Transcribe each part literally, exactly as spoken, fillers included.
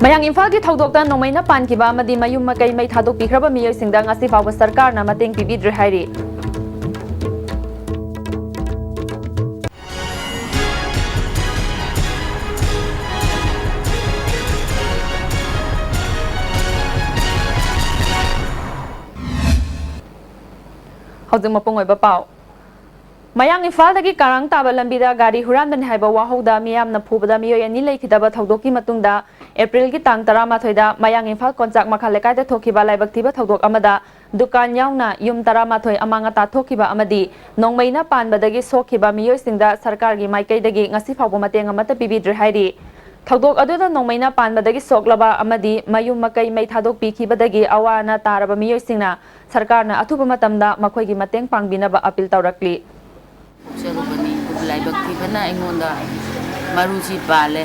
ꯃꯌꯥꯡ ꯏꯝꯐꯥꯜꯒꯤ ꯊꯧꯗꯣꯛꯇ ꯅꯣꯡꯃꯩꯅ ꯄꯥꯟꯈꯤꯕ ꯑꯃꯗꯤ ꯃꯌꯨꯝ ꯃꯀꯩ ꯃꯩ ꯊꯥꯗꯣꯛꯄꯤꯈ꯭ꯔꯕ ꯃꯤꯑꯣꯏꯁꯤꯡꯗ ꯉꯁꯤ ꯐꯥꯎꯕ ꯁꯔꯀꯥꯔꯅ ꯃꯇꯦꯡ ꯄꯤꯕꯤꯗ꯭ꯔꯦ ꯍꯥꯏꯔꯤ꯫ ꯍꯧꯖꯤꯛ ꯃꯄꯨꯡ ꯑꯣꯏꯕ ꯄꯥꯎ꯫ ꯃꯌꯥꯡ ꯏꯝꯐꯥꯜꯗꯒꯤ ꯀꯥꯔꯥꯡ ꯇꯥꯕ ꯂꯝꯕꯤꯗ ꯒꯥꯔꯤ ꯍꯨꯔꯥꯟꯕꯅꯤ ꯍꯥꯏꯕ ꯋꯥꯍꯧꯗ ꯃꯤꯌꯥꯝꯅ ꯐꯨꯕꯗ ꯃꯤꯑꯣꯏ ꯑꯅꯤ ꯂꯩꯈꯤꯗꯕ ꯊꯧꯗꯣꯛꯀꯤ ꯃꯇꯨꯡꯗ, ꯑꯦꯄ꯭ꯔꯤꯜꯒꯤ ꯇꯥꯡ ꯇꯔꯥꯃꯥꯊꯣꯏꯗ ꯃꯌꯥꯡ ꯏꯝꯐꯥꯜ ꯀꯣꯟꯆꯥꯛ ꯃꯈꯥ ꯂꯩꯀꯥꯏꯗ ꯊꯣꯛꯈꯤꯕ ꯂꯥꯏꯕꯛ ꯊꯤꯕ ꯊꯧꯗꯣꯛ ꯑꯃꯗ ꯗꯨꯀꯥꯟ ꯌꯥꯎꯅ ꯌꯨꯝ ꯇꯔꯥꯃꯥꯊꯣꯏ ꯑꯃꯥꯡ ꯑꯇꯥ ꯊꯣꯛꯈꯤꯕ ꯑꯃꯗꯤ ꯅꯣꯡꯃꯩꯅ ꯄꯥꯟꯕꯗꯒꯤ ꯁꯣꯛꯈꯤꯕ ꯃꯤꯑꯣꯏꯁꯤꯡꯗ ꯁꯔꯀꯥꯔꯒꯤ ꯃꯥꯏꯀꯩꯗꯒꯤ ꯉꯁꯤ ꯐꯥꯎꯕ ꯃꯇꯦꯡ ꯑꯃꯠꯇ ꯄꯤꯕꯤꯗ꯭ꯔꯦ ꯍꯥꯏꯔꯤ꯫ ꯊꯧꯗꯣꯛ ꯑꯗꯨꯗ ꯅꯣꯡꯃꯩꯅ ꯄꯥꯟꯕꯗꯒꯤ ꯁꯣꯛꯂꯕ ꯑꯃꯗꯤ ꯃꯌꯨꯝ ꯃꯀꯩ ꯃꯩ ꯊꯥꯗꯣꯛꯄꯤꯈꯤꯕꯗꯒꯤ ꯑꯋꯥ ꯑꯅꯥ ꯇꯥꯔꯕ ꯃꯤꯑꯣꯏꯁꯤꯡꯅ ꯁꯔꯀꯥꯔꯅ ꯑꯊꯨꯕ ꯃꯇꯝꯗ ꯃꯈꯣꯏꯒꯤ ꯃꯇꯦꯡ ꯄꯥꯡꯕꯤꯅꯕ ꯑꯄꯤꯜ ꯇꯧꯔꯛꯂꯤ꯫ ꯆꯠꯂꯨꯕꯅꯤ꯫ ꯂꯥꯏꯕꯛ ꯊꯤꯕꯅ ꯑꯩꯉꯣꯟꯗ ꯃꯔꯨꯁꯤ ꯄꯥꯜꯂꯦ꯫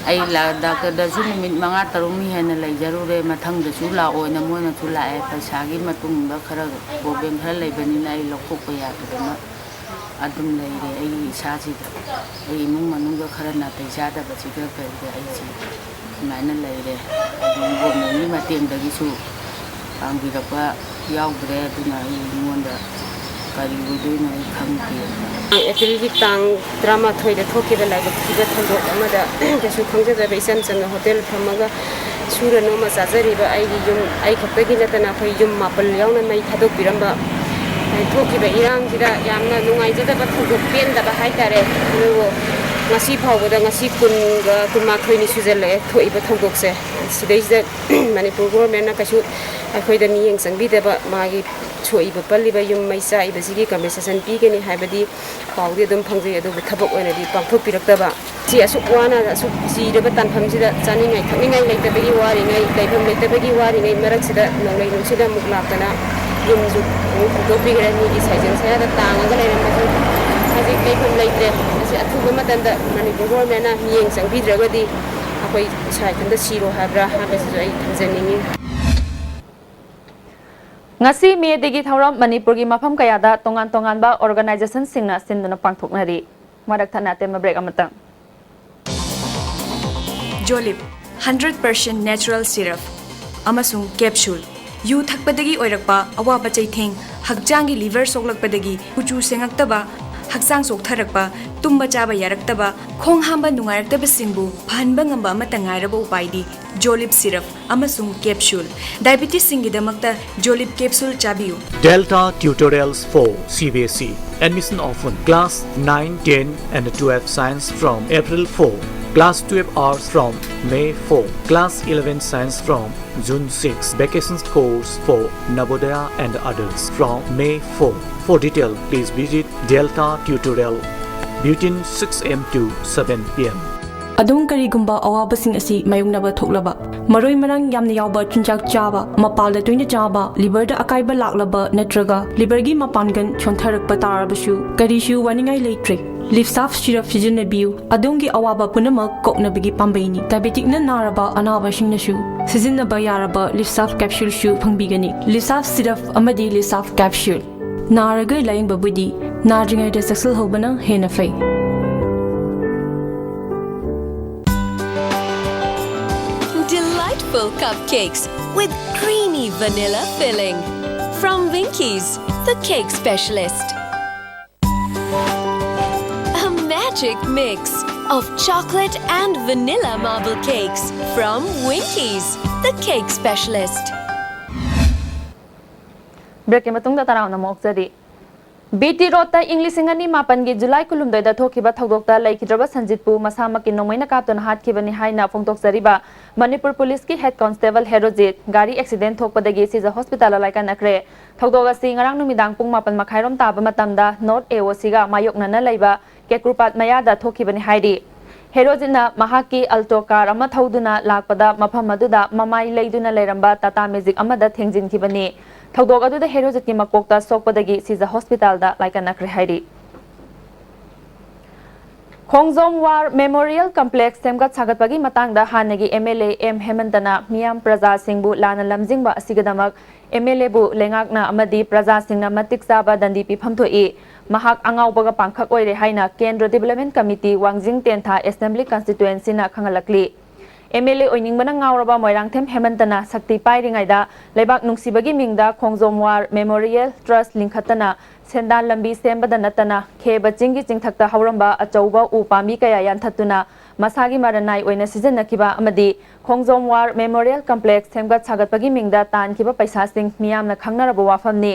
ꯑꯩ ꯂꯥ-, ꯗꯥꯛꯇꯔꯗꯁꯨ ꯅꯨꯃꯤꯠ ꯃꯉꯥ ꯇꯔꯨꯛꯅꯤ ꯍꯦꯟꯅ ꯂꯩꯖꯔꯨꯔꯦ꯫ ꯃꯊꯪꯗꯁꯨ ꯂꯥꯛꯑꯣꯅ ꯃꯣꯏꯅꯁꯨ ꯂꯥꯛꯑꯦ꯫ ꯄꯩꯁꯥꯒꯤ ꯃꯇꯨꯡꯗ ꯈꯔ problem ꯈꯔ ꯂꯩꯕꯅꯤꯅ ꯑꯩ ꯂꯧꯊꯣꯛꯄ ꯌꯥꯗꯗꯅ ꯑꯗꯨꯝ ꯂꯩꯔꯦ꯫ ꯑꯩꯒꯤ ꯏꯁꯥꯁꯤꯗ, ꯑꯩ ꯏꯃꯨꯡ ꯃꯅꯨꯡꯗ ꯈꯔ ꯅꯥꯇꯩ ꯆꯥꯗꯕꯁꯤꯒ ꯀꯩꯒ ꯑꯩꯁꯤ ꯑꯗꯨꯃꯥꯏꯅ ꯂꯩꯔꯦ꯫ ꯑꯗꯨꯝ governmentꯀꯤ ꯃꯇꯦꯡꯗꯒꯤꯁꯨ ꯄꯥꯡꯕꯤꯔꯛꯄ ꯌꯥꯎꯗ꯭ꯔꯦ꯫ ꯑꯗꯨꯅ ꯑꯩ ꯑꯩꯉꯣꯟꯗ ꯀꯔꯤ ꯑꯣꯏꯗꯣꯏꯅꯣ ꯑꯩ ꯈꯪꯗꯦ꯫ ꯑꯦꯄ꯭ꯔꯤꯜꯒꯤ ꯇꯥꯡ ꯇꯔꯥꯃꯥꯊꯣꯏꯗ ꯊꯣꯛꯈꯤꯕ ꯂꯥꯏꯕꯛ ꯊꯤꯕ ꯊꯧꯗꯣꯛ ꯑꯃꯗ ꯀꯩꯁꯨ ꯈꯪꯖꯗꯕ ꯏꯆꯝ ꯆꯝꯅ ꯍꯣꯇꯦꯜ ꯐꯝꯃꯒ ꯁꯨꯔ ꯅꯣꯝꯃ ꯆꯥꯖꯔꯤꯕ ꯑꯩꯒꯤ ꯌꯨꯝ, ꯑꯩ ꯈꯛꯇꯒꯤ ꯅꯠꯇꯅ ꯑꯩꯈꯣꯏ ꯌꯨꯝ ꯃꯥꯄꯜ ꯌꯥꯎꯅ ꯃꯩ ꯊꯥꯗꯣꯛꯄꯤꯔꯝꯕ, ꯊꯣꯛꯈꯤꯕ ꯏꯔꯥꯡꯁꯤꯗ ꯌꯥꯝꯅ ꯅꯨꯡꯉꯥꯏꯖꯗꯕ ꯊꯧꯗꯣꯛ, ꯄꯦꯟꯗꯕ ꯍꯥꯏꯇꯥꯔꯦ꯫ ꯑꯗꯨꯕꯨ ꯉꯁꯤ ꯐꯥꯎꯕꯗ, ꯉꯁꯤ ꯀꯨꯟꯒ, ꯀꯨꯟꯃꯥꯊꯣꯏꯅꯤ ꯁꯨꯖꯜꯂꯛꯑꯦ ꯊꯣꯛꯏꯕ ꯊꯧꯗꯣꯛꯁꯦ꯫ ꯁꯤꯗꯩꯁꯤꯗ ꯃꯅꯤꯄꯨꯔ governmentꯅ ꯀꯩꯁꯨ ꯑꯩꯈꯣꯏꯗ ꯃꯤꯠꯌꯦꯡ ꯆꯪꯕꯤꯗꯕ, ꯃꯥꯒꯤ ꯁꯣꯛꯏꯕ ꯄꯜꯂꯤꯕ ꯌꯨꯝ ꯃꯩ ꯆꯥꯛꯏꯕꯁꯤꯒꯤ compensation ꯄꯤꯒꯅꯤ ꯍꯥꯏꯕꯗꯤ ꯄꯥꯎꯗꯤ ꯑꯗꯨꯝ ꯐꯪꯖꯩ, ꯑꯗꯨꯕꯨ ꯊꯕꯛ ꯑꯣꯏꯅꯗꯤ ꯄꯥꯡꯊꯣꯛꯄꯤꯔꯛꯇꯕ꯫ ꯁꯤ ꯑꯁꯨꯛ ꯋꯥꯅ, ꯑꯁꯨꯛ ꯆꯤꯔꯕ ꯇꯥꯟꯐꯝꯁꯤꯗ ꯆꯥꯅꯤꯡꯉꯥꯏ ꯊꯛꯅꯤꯡꯉꯥꯏ ꯂꯩꯇꯕꯒꯤ ꯋꯥꯔꯤꯉꯩ, ꯂꯩꯐꯝ ꯂꯩꯇꯕꯒꯤ ꯋꯥꯔꯤꯉꯩ ꯃꯔꯛꯁꯤꯗ ꯅꯣꯡꯂꯩ ꯅꯨꯡꯁꯤꯠꯅ ꯑꯃꯨꯛ ꯂꯥꯛꯇꯅ ꯌꯨꯝꯁꯨ ꯑꯃꯨꯛ ꯍꯨꯟꯗꯣꯛꯄꯤꯈ꯭ꯔꯦ꯫ ꯃꯤꯒꯤ ꯁꯥꯏꯖꯤꯟ ꯁꯌꯥꯗ ꯇꯥꯡꯉꯒ ꯂꯩꯔꯝꯕꯁꯨ ꯍꯧꯖꯤꯛ ꯂꯩꯐꯝ ꯂꯩꯇ꯭ꯔꯦ꯫ ꯃꯁꯤ ꯑꯊꯨꯕ ꯃꯇꯝꯗ ꯃꯅꯤꯄꯨꯔ ꯒꯣꯔꯃꯦꯟꯅ ꯃꯤꯠꯌꯦꯡ ꯆꯪꯕꯤꯗ꯭ꯔꯒꯗꯤ ꯑꯩꯈꯣꯏ ꯏꯁꯥ ꯏꯊꯟꯇ ꯁꯤꯔꯣ ꯍꯥꯏꯕ꯭ꯔꯥ ꯍꯥꯏꯕꯁꯤꯁꯨ ꯑꯩ ꯊꯝꯖꯅꯤꯡꯉꯤ꯫ ꯉꯁꯤ ꯃꯦ ꯗꯦꯒꯤ ꯊꯧꯔꯝ ꯃꯅꯤꯄꯨꯔꯒꯤ ꯃꯐꯝ ꯀꯌꯥꯗ ꯇꯣꯉꯥꯟ ꯇꯣꯉꯥꯟꯕ ꯑꯣꯔꯒꯅꯥꯏꯖꯦꯁꯟꯁꯤꯡꯅ ꯁꯤꯟꯗꯨꯅ ꯄꯥꯡꯊꯣꯛꯅꯔꯤ꯫ ꯃꯔꯛ ꯊꯠꯅ ꯑꯇꯦꯟꯕ ꯕ꯭ꯔꯦꯛ ꯑꯃꯇꯪ꯫ ꯖꯣꯂꯤꯞ ꯍꯟꯗ꯭ꯔꯦꯠ ꯄꯥꯔꯁꯦꯟ ꯅꯦꯆꯔꯦꯜ ꯁꯤꯔꯞ ꯑꯃꯁꯨꯡ ꯀꯦꯞꯁꯨꯜ꯫ ꯌꯨ ꯊꯛꯄꯗꯒꯤ ꯑꯣꯏꯔꯛꯄ ꯑꯋꯥꯕ ꯆꯩꯊꯦꯡ, ꯍꯛꯆꯥꯡꯒꯤ ꯂꯤꯚꯔ ꯁꯣꯛꯂꯛꯄꯗꯒꯤ ꯀꯨꯆꯨ ꯁꯦꯡꯉꯛꯇꯕ, ꯍꯛꯆꯥꯡ ꯆꯣꯛꯊꯔꯛꯄ, ꯇꯨꯝꯕ ꯆꯥꯕ ꯌꯥꯔꯛꯇꯕ, ꯈꯣꯡ ꯍꯥꯝꯕ ꯅꯨꯡꯉꯥꯏꯔꯛꯇꯕꯁꯤꯡꯕꯨ ꯐꯍꯟꯕ ꯉꯝꯕ ꯑꯃꯠꯇ ꯉꯥꯏꯔꯕ ꯎꯄꯥꯏꯗꯤ ꯖꯣꯂꯤꯞ ꯁꯤꯔꯞ ꯑꯃꯁꯨꯡ ꯀꯦꯞꯁꯨꯜ꯫ ꯗꯥꯏꯕꯤꯇꯤꯁꯁꯤꯡꯒꯤꯗꯃꯛꯇ ꯖꯣꯂꯤꯞ ꯀꯦꯞꯁꯨꯜ ꯆꯥꯕꯤꯌꯨ꯫ Delta Tutorials for C B S E. Admission open. Class nine, ten and twelve science from April four. Class twelve arts from May four. Class eleven science from June six. Vacation course for Navodaya and others from May four. For detail, please visit Delta Tutorial between six A M to seven P M. ꯑꯗꯣꯝ ꯀꯔꯤꯒꯨꯝꯕ ꯑꯋꯥꯕꯁꯤꯡ ꯑꯁꯤ ꯃꯥꯌꯣꯛꯅꯕ ꯊꯣꯛꯂꯕ, ꯃꯔꯣꯏ ꯃꯔꯥꯡ ꯌꯥꯝꯅ ꯌꯥꯎꯕ ꯆꯤꯟꯖꯥꯛ ꯆꯥꯕ, ꯃꯄꯥꯜꯗ ꯇꯣꯏꯅ ꯆꯥꯕ, ꯂꯤꯚꯔꯗ ꯑꯀꯥꯏꯕ ꯂꯥꯛꯂꯕ ꯅꯠꯇ꯭ꯔꯒ ꯂꯤꯚꯔꯒꯤ ꯃꯄꯥꯡꯒꯜ ꯁꯣꯟꯊꯔꯛꯄ ꯇꯥꯔꯕꯁꯨ ꯀꯔꯤꯁꯨ ꯋꯥꯅꯤꯡꯉꯥꯏ ꯂꯩꯇ꯭ꯔꯦ꯫ ꯂꯤꯞꯁꯥꯐ ꯁꯤꯔꯞ ꯁꯤꯖꯤꯟꯅꯕꯤꯌꯨ, ꯑꯗꯣꯝꯒꯤ ꯑꯋꯥꯕ ꯄꯨꯝꯅꯃꯛ ꯀꯣꯛꯅꯕꯒꯤ ꯄꯥꯝꯕꯩꯅꯤ꯫ ꯗꯥꯏꯕꯦꯇꯤꯛꯅ ꯅꯥꯔꯕ ꯑꯅꯥꯕꯁꯤꯡꯅꯁꯨ ꯁꯤꯖꯤꯟꯅꯕ ꯌꯥꯔꯕ ꯂꯤꯞꯁꯥꯐ ꯀꯦꯞꯁꯨꯜꯁꯨ ꯐꯪꯕꯤꯒꯅꯤ꯫ ꯂꯤꯞꯁꯥꯐ ꯁꯤꯔꯞ ꯑꯃꯗꯤ ꯂꯤꯞꯁꯥꯐ ꯀꯦꯞꯁꯨꯜ꯫ ꯅꯥꯔꯒ ꯂꯥꯌꯦꯡꯕꯕꯨꯗꯤ ꯅꯥꯗ꯭ꯔꯤꯉꯩꯗ ꯆꯦꯛꯁꯤꯜꯍꯧꯕꯅ ꯍꯦꯟꯅ ꯐꯩ꯫ Delightful cupcakes with creamy vanilla filling. From Winkies, the cake specialist. A magic mix of chocolate and vanilla marble cakes from Winkies, the cake specialist. ꯕ꯭ꯔꯦꯛꯀꯤ ꯃꯇꯨꯡꯗ ꯇꯔꯥꯝꯅ ꯑꯃꯨꯛ ꯑꯣꯛꯆꯔꯤ꯫ ꯕꯤ ꯇꯤ ꯔꯣꯗꯇ ꯏꯪ ꯂꯤꯁꯤꯡ ꯑꯅꯤ ꯃꯥꯄꯟꯒꯤ ꯖꯨꯂꯥꯏ ꯀꯨꯟꯍꯨꯝꯗꯣꯏꯗ ꯊꯣꯛꯈꯤꯕ ꯊꯧꯗꯣꯛꯇ ꯂꯩꯈꯤꯗ꯭ꯔꯕ ꯁꯟꯖꯤꯠꯄꯨ ꯃꯁꯥꯃꯛꯀꯤ ꯅꯣꯡꯃꯩꯅ ꯀꯥꯞꯇꯨꯅ ꯍꯥꯠꯈꯤꯕꯅꯤ ꯍꯥꯏꯅ ꯐꯣꯡꯗꯣꯛꯆꯔꯤꯕ ꯃꯅꯤꯄꯨꯔ ꯄꯨꯂꯤꯁꯀꯤ ꯍꯦꯗ ꯀꯣꯟꯁꯇꯦꯕꯜ ꯍꯦꯔꯣꯖꯤꯠ ꯒꯥꯔꯤ ꯑꯦꯛꯁꯤꯗꯦꯟ ꯊꯣꯛꯄꯗꯒꯤ ꯁꯤꯖ ꯍꯣꯁꯄꯤꯇꯥꯜꯗ ꯂꯥꯏꯀꯠꯅꯈ꯭ꯔꯦ꯫ ꯊꯧꯗꯣꯛ ꯑꯁꯤ ꯉꯔꯥꯡ ꯅꯨꯃꯤꯗꯥꯡ ꯄꯨꯡ ꯃꯥꯄꯟ ꯃꯈꯥꯏꯔꯣꯝ ꯇꯥꯕ ꯃꯇꯝꯗ ꯅꯣꯔꯠ ꯑꯦ ꯑꯣ ꯁꯤꯒ ꯃꯥꯌꯣꯛꯅꯅ ꯂꯩꯕ ꯀꯦꯀ꯭ꯔꯨꯄꯥꯠ ꯃꯌꯥꯗ ꯊꯣꯛꯈꯤꯕꯅꯤ ꯍꯥꯏꯔꯤ꯫ ꯍꯦꯔꯣꯖꯤꯠꯅ ꯃꯍꯥꯛꯀꯤ ꯑꯜꯇꯣ ꯀꯥꯔ ꯑꯃ ꯊꯧꯗꯨꯅ ꯂꯥꯛꯄꯗ ꯃꯐꯝ ꯑꯗꯨꯗ ꯃꯃꯥꯏ ꯂꯩꯗꯨꯅ ꯂꯩꯔꯝꯕ ꯇꯥꯇꯥ ꯃꯦꯖꯤꯛ ꯑꯃꯗ ꯊꯦꯡꯖꯤꯟꯈꯤꯕꯅꯤ꯫ ꯊꯧꯗꯣꯛ ꯑꯗꯨꯗ ꯍꯦꯔꯣꯖꯤꯠꯀꯤ ꯃꯀꯣꯛꯇ ꯁꯣꯛꯄꯗꯒꯤ ꯁꯤꯖ ꯍꯣꯁꯄꯤꯇꯥꯜꯗ ꯂꯥꯏꯀꯠꯅꯈ꯭ꯔꯦ ꯍꯥꯏꯔꯤ꯫ ꯈꯣꯡꯖꯣꯝ ꯋꯥꯔ ꯃꯦꯃꯣꯔꯤꯌꯦꯜ ꯀꯝꯄ꯭ꯂꯦꯛꯁ ꯁꯦꯝꯒꯠ ꯁꯥꯒꯠꯄꯒꯤ ꯃꯇꯥꯡꯗ ꯍꯥꯟꯅꯒꯤ ꯑꯦꯝ ꯑꯦꯜ ꯑꯦ ꯑꯦꯝ ꯍꯦꯃꯟꯇꯅ ꯃꯤꯌꯥꯝ ꯄ꯭ꯔꯖꯥꯁꯤꯡꯕꯨ ꯂꯥꯟꯅ ꯂꯝꯖꯤꯡꯕ ꯑꯁꯤꯒꯤꯗꯃꯛ ꯑꯦꯝ ꯑꯦꯜ ꯑꯦꯕꯨ ꯂꯩꯉꯥꯛꯅ ꯑꯃꯗꯤ ꯄ꯭ꯔꯖꯥꯁꯤꯡꯅ ꯃꯇꯤꯛ ꯆꯥꯕ ꯗꯟꯗꯤ ꯄꯤꯐꯝ ꯊꯣꯛꯏ꯫ ꯃꯍꯥꯛ ꯑꯉꯥꯎꯕꯒ ꯄꯥꯡꯈꯛ ꯑꯣꯏꯔꯦ ꯍꯥꯏꯅ ꯀꯦꯟꯗ꯭ꯔ development committee Wangjing Tentha assembly ꯀꯟꯁꯇꯤꯇ꯭ꯋꯦꯟꯁꯤꯅ ꯈꯪꯍꯜꯂꯛꯂꯤ꯫ ꯑꯦꯝ ꯑꯦꯜ ꯑꯦ ꯑꯣꯏꯅꯤꯡꯕꯅ ꯉꯥꯎꯔꯕ ꯃꯣꯏꯔꯥꯡꯊꯦꯝ ꯍꯦꯃꯟꯇꯅ ꯁꯛꯇꯤ ꯄꯥꯏꯔꯤꯉꯩꯗ ꯂꯩꯕꯥꯛ ꯅꯨꯡꯁꯤꯕꯒꯤ ꯃꯤꯡꯗ ꯈꯣꯡꯖꯣꯝ ꯋꯥꯔ ꯃꯦꯃꯣꯔꯤꯌꯦꯜ ꯇ꯭ꯔꯁ ꯂꯤꯡꯈꯠꯇꯅ ꯁꯦꯟꯗꯥꯟ ꯂꯝꯕꯤ ꯁꯦꯝꯕꯗ ꯅꯠꯇꯅ ꯈꯦꯕ ꯆꯤꯡꯒꯤ ꯆꯤꯡꯊꯛꯇ ꯍꯧꯔꯝꯕ ꯑꯆꯧꯕ ꯎ ꯄꯥꯝꯕꯤ ꯀꯌꯥ ꯌꯥꯟꯊꯠꯇꯨꯅ ꯃꯁꯥꯒꯤ ꯃꯔꯟꯅꯥꯏ ꯑꯣꯏꯅ ꯁꯤꯖꯤꯟꯅꯈꯤꯕ ꯑꯃꯗꯤ ꯈꯣꯡꯖꯣꯝ ꯋꯥꯔ ꯃꯦꯃꯣꯔꯤꯌꯦꯜ ꯀꯝꯄ꯭ꯂꯦꯛꯁ ꯁꯦꯝꯒꯠ ꯁꯥꯒꯠꯄꯒꯤ ꯃꯤꯡꯗ ꯇꯥꯟꯈꯤꯕ ꯄꯩꯁꯥꯁꯤꯡ ꯃꯤꯌꯥꯝꯅ ꯈꯪꯅꯔꯕ ꯋꯥꯐꯝꯅꯤ꯫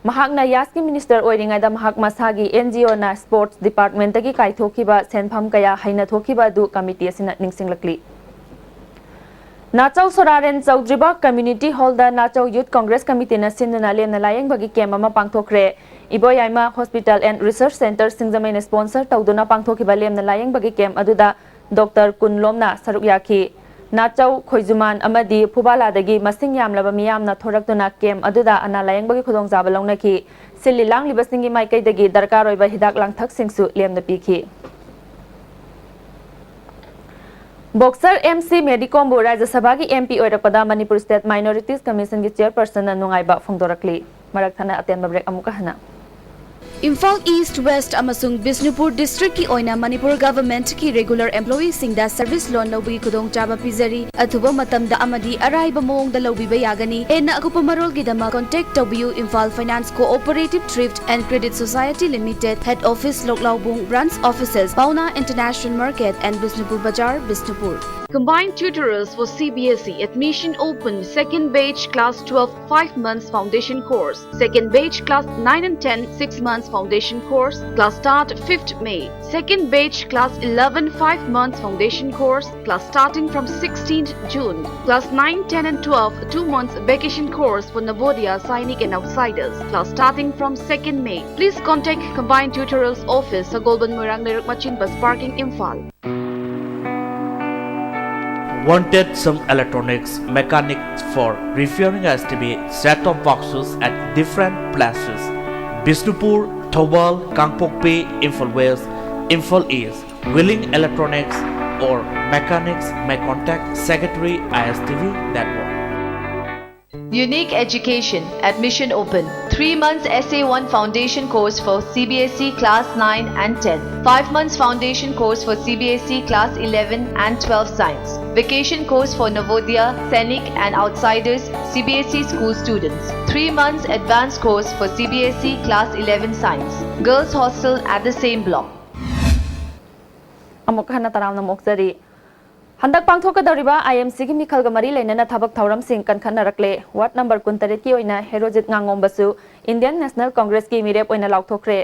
ꯃꯍꯥꯛꯅ ꯌꯥꯁꯀꯤ ꯃꯤꯅꯤꯁꯇꯔ ꯑꯣꯏꯔꯤꯉꯩꯗ ꯃꯍꯥꯛ ꯃꯁꯥꯒꯤ ꯑꯦꯟ ꯖꯤ ꯑꯣꯅ ꯁ꯭ꯄꯣꯔꯠꯁ ꯗꯤꯄꯥꯔꯠꯃꯦꯟꯇꯒꯤ ꯀꯥꯏꯊꯣꯛꯈꯤꯕ ꯁꯦꯟꯐꯝ ꯀꯌꯥ ꯍꯩꯅ ꯊꯣꯛꯈꯤꯕ ꯑꯗꯨ ꯀꯃꯤꯇꯤ ꯑꯁꯤꯅ ꯅꯤꯡꯁꯤꯡꯂꯛꯂꯤ꯫ ꯅꯥꯆꯧ ꯁꯣꯔꯥꯔꯦꯟ ꯆꯧꯗ꯭ꯔꯤꯕꯥꯛ ꯀꯝꯃ꯭ꯌꯨꯅꯤꯇꯤ ꯍꯣꯜꯗ ꯅꯥꯆꯧ ꯌꯨꯠ ꯀꯣꯡꯒ꯭ꯔꯦꯁ ꯀꯃꯤꯇꯤꯅ ꯁꯤꯟꯗꯨꯅ ꯂꯦꯝꯅ ꯂꯥꯌꯦꯡꯕꯒꯤ ꯀꯦꯝꯞ ꯑꯃ ꯄꯥꯡꯊꯣꯛꯈ꯭ꯔꯦ꯫ Iboyaima hospital and research centre ꯁꯤꯡꯖꯃꯩꯅ ꯁ꯭ꯄꯣꯟꯁꯔ ꯇꯧꯗꯨꯅ ꯄꯥꯡꯊꯣꯛꯈꯤꯕ ꯂꯦꯝꯅ ꯂꯥꯌꯦꯡꯕꯒꯤ ꯀꯦꯝꯞ ꯑꯗꯨꯗ ꯗꯣꯛꯇꯔ ꯀꯨꯟꯂꯣꯝꯅ ꯁꯔꯨꯛ ꯌꯥꯈꯤ꯫ ꯅꯥꯆꯧ, ꯈꯣꯏꯖꯨꯃꯥꯟ ꯑꯃꯗꯤ ꯐꯨꯕꯥꯂꯥꯗꯒꯤ ꯃꯁꯤꯡ ꯌꯥꯝꯂꯕ ꯃꯤꯌꯥꯝꯅ ꯊꯣꯔꯛꯇꯨꯅ ꯀꯦꯝꯞ ꯑꯗꯨꯗ ꯑꯅꯥ ꯂꯥꯌꯦꯡꯕꯒꯤ ꯈꯨꯗꯣꯡꯆꯥꯕ ꯂꯧꯅꯈꯤ꯫ ꯁꯤꯜꯂꯤ ꯂꯥꯡꯂꯤꯕꯁꯤꯡꯒꯤ ꯃꯥꯏꯀꯩꯗꯒꯤ ꯗꯔꯀꯥꯔ ꯑꯣꯏꯕ ꯍꯤꯗꯥꯛ ꯂꯥꯡꯊꯛꯁꯤꯡꯁꯨ ꯂꯦꯝꯅ ꯄꯤꯈꯤ꯫ ꯕꯣꯛꯁꯔ ꯑꯦꯝ ꯁꯤ ꯃꯦꯔꯤ ꯀꯣꯝꯕꯨ ꯔꯥꯖ꯭ꯌ ꯁꯚꯥꯒꯤ ꯑꯦꯝ ꯄꯤ ꯑꯣꯏꯔꯛꯄꯗ ꯃꯅꯤꯄꯨꯔ ꯁ꯭ꯇꯦꯠ ꯃꯥꯏꯅꯣꯔꯤꯇꯤꯁ ꯀꯃꯤꯁꯟꯒꯤ ꯆꯤꯌꯔꯄꯔꯁꯟꯅ ꯅꯨꯡꯉꯥꯏꯕ ꯐꯣꯡꯗꯣꯔꯛꯂꯤ꯫ ꯃꯔꯛ ꯊꯠꯅ ꯑꯇꯦꯟꯕ ꯕ꯭ꯔꯦꯛ ꯑꯃꯨꯛꯀ ꯍꯟꯅ꯫ ꯏꯝꯐꯥꯜ ꯏꯁ꯭ꯠ, ꯋꯦꯁ꯭ꯠ ꯑꯃꯁꯨꯡ ꯕꯤꯁꯅꯨꯄꯨꯔ ꯗꯤꯁꯇ꯭ꯔꯤꯛꯀꯤ ꯑꯣꯏꯅ ꯃꯅꯤꯄꯨꯔ ꯒꯚꯔꯟꯃꯦꯟꯠꯀꯤ ꯔꯦꯒꯨꯂꯔ ꯑꯦꯝꯄ꯭ꯂꯣꯌꯤꯁꯤꯡꯗ ꯁꯔꯚꯤꯁ ꯂꯣꯟ ꯂꯧꯕꯒꯤ ꯈꯨꯗꯣꯡꯆꯥꯕ ꯄꯤꯖꯔꯤ꯫ ꯑꯊꯨꯕ ꯃꯇꯝꯗ ꯑꯃꯗꯤ ꯑꯔꯥꯏꯕ ꯃꯑꯣꯡꯗ ꯂꯧꯕꯤꯕ ꯌꯥꯒꯅꯤ꯫ ꯍꯦꯟꯅ ꯑꯀꯨꯞꯄ ꯃꯔꯣꯜꯒꯤꯗꯃꯛ ꯀꯣꯟꯇꯦꯛ ꯇꯧꯕꯤꯌꯨ, Imphal finance cooperative thrift and credit society limited, head office ꯂꯣꯛꯂꯥꯎꯕꯨꯡ, ꯕ꯭ꯔꯥꯟꯆ ꯑꯣꯐꯤꯁꯦꯁ ꯄꯥꯎꯅꯥ international market and Bishnupur Bazar, Bishnupur. Combined tutorials for C B S E. Admission open. Second batch class twelve, five months foundation course. Second batch class nine and ten, six months foundation course. Class start fifth May. Second batch class eleven, five months foundation course. Class starting from sixteenth June. Class nine, ten and twelve, two months vacation course for Navodaya, Sainik and outsiders. Class starting from second May. Please contact Combined Tutorials Office, Sagolband Moirang Leiruk Machin Bus Parking, Imphal. Wanted Sung Electronics mechanics for repairing S T V set-top boxes at different places: Bishnupur, Thoubal, Kangpokpi, Imphal West, Imphal East, willing electronics or mechanics may contact Secretary I S T V Network. Unique Education, admission open. Three months S A one foundation course for C B S E class nine and ten. Five months foundation course for C B S E class eleven and twelve science. Vacation course for Navodaya, Sainik and outsiders, C B S E school students. Three months advanced course for C B S E class eleven science. Girls hostel at the same block. ꯑꯃꯨꯛ ꯍꯟꯅ ꯇꯔꯥꯝꯅ ꯑꯣꯛꯆꯔꯤ꯫ ꯍꯟꯗꯛ ꯄꯥꯡꯊꯣꯛꯀꯗꯧꯔꯤꯕ I M Cꯒꯤ ꯃꯤꯈꯜꯒ ꯃꯔꯤ ꯂꯩꯅꯅ ꯊꯕꯛ ꯊꯧꯔꯝꯁꯤꯡ ꯀꯟꯈꯠꯅꯔꯛꯂꯦ꯫ Ward number ꯀꯨꯟꯇꯔꯦꯠꯀꯤ ꯑꯣꯏꯅ Herojit ꯉꯥꯉꯣꯝꯕꯁꯨ Indian National Congressꯀꯤ ꯃꯤꯔꯦꯞ ꯑꯣꯏꯅ ꯂꯥꯎꯊꯣꯛꯈ꯭ꯔꯦ꯫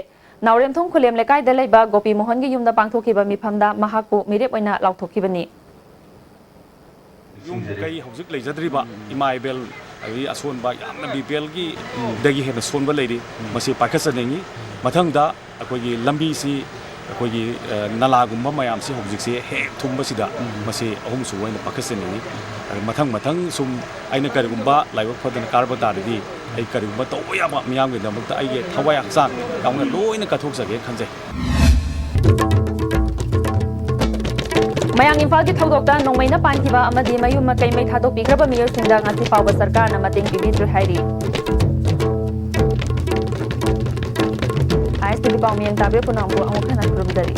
ꯅꯥꯎꯔꯦꯝꯊꯣꯡ ꯈꯨꯂꯦꯝ ꯂꯩꯀꯥꯏꯗ ꯂꯩꯕ ꯒꯣꯄꯤ ꯃꯣꯍꯟꯒꯤ ꯌꯨꯝꯗ ꯄꯥꯡꯊꯣꯛꯈꯤꯕ ꯃꯤꯐꯝꯗ ꯃꯍꯥꯛꯄꯨ ꯃꯤꯔꯦꯞ ꯑꯣꯏꯅ ꯂꯥꯎꯊꯣꯛꯈꯤꯕꯅꯤ꯫ ꯌꯨꯝ ꯀꯩ ꯍꯧꯖꯤꯛ ꯂꯩꯖꯗ꯭ꯔꯤꯕ ꯏꯃꯥ ꯏꯕꯦꯜ, ꯑꯗꯒꯤ ꯑꯁꯣꯟꯕ ꯌꯥꯝꯅ B P L ꯒꯤ ꯗꯒꯤ ꯍꯦꯟꯅ ꯁꯣꯟꯕ ꯂꯩꯔꯤ, ꯃꯁꯤ ꯄꯥꯏꯈꯠꯆꯅꯤꯡꯉꯤ꯫ ꯃꯊꯪꯗ ꯑꯩꯈꯣꯏꯒꯤ ꯂꯝꯕꯤꯁꯤ ꯑꯩꯈꯣꯏꯒꯤ, ꯑ, ꯅꯂꯥꯒꯨꯝꯕ ꯃꯌꯥꯝꯁꯤ ꯍꯧꯖꯤꯛꯁꯦ ꯍꯦꯛ ꯊꯨꯝꯕꯁꯤꯗ ꯃꯁꯤ ꯑꯍꯨꯝꯁꯨꯕ ꯑꯣꯏꯅ ꯄꯥꯏꯈꯠꯆꯅꯤꯡꯉꯤ꯫ ꯑꯗ ꯃꯊꯪ ꯃꯊꯪ ꯁꯨꯝ ꯑꯩꯅ ꯀꯔꯤꯒꯨꯝꯕ ꯂꯥꯏꯕꯛ ꯐꯗꯅ ꯀꯥꯔꯕ ꯇꯥꯔꯗꯤ ꯑꯩ ꯀꯔꯤꯒꯨꯝꯕ ꯇꯧꯕ ꯌꯥꯕ ꯃꯤꯌꯥꯝꯒꯤꯗꯃꯛꯇ ꯑꯩꯒꯤ ꯊꯋꯥꯏ ꯍꯛꯆꯥꯡ ꯌꯥꯎꯅ ꯂꯣꯏꯅ ꯀꯠꯊꯣꯛꯆꯒꯦ ꯈꯟꯖꯩ꯫ ꯃꯌꯥꯡ ꯏꯝꯐꯥꯜꯒꯤ ꯊꯧꯗꯣꯛꯇ ꯅꯣꯡꯃꯩꯅ ꯄꯥꯟꯈꯤꯕ ꯑꯃꯗꯤ ꯃꯌꯨꯝ ꯃꯀꯩ ꯃꯩ ꯊꯥꯗꯣꯛꯄꯤꯈ꯭ꯔꯕ ꯃꯤꯑꯣꯏꯁꯤꯡꯗ ꯉꯁꯤ ꯐꯥꯎꯕ ꯁꯔꯀꯥꯔꯅ ꯃꯇꯦꯡ ꯄꯤꯕꯤꯗ꯭ꯔꯤ ꯍꯥꯏꯔꯤ꯫ I S T V ꯄꯥꯎꯃꯤ ꯌꯦꯡꯇꯥꯕꯤꯔ ꯄꯨꯝꯅꯃꯛꯄꯨ ꯑꯃꯨꯛ ꯍꯟꯅ ꯈꯨꯔꯨꯝꯖꯔꯤ꯫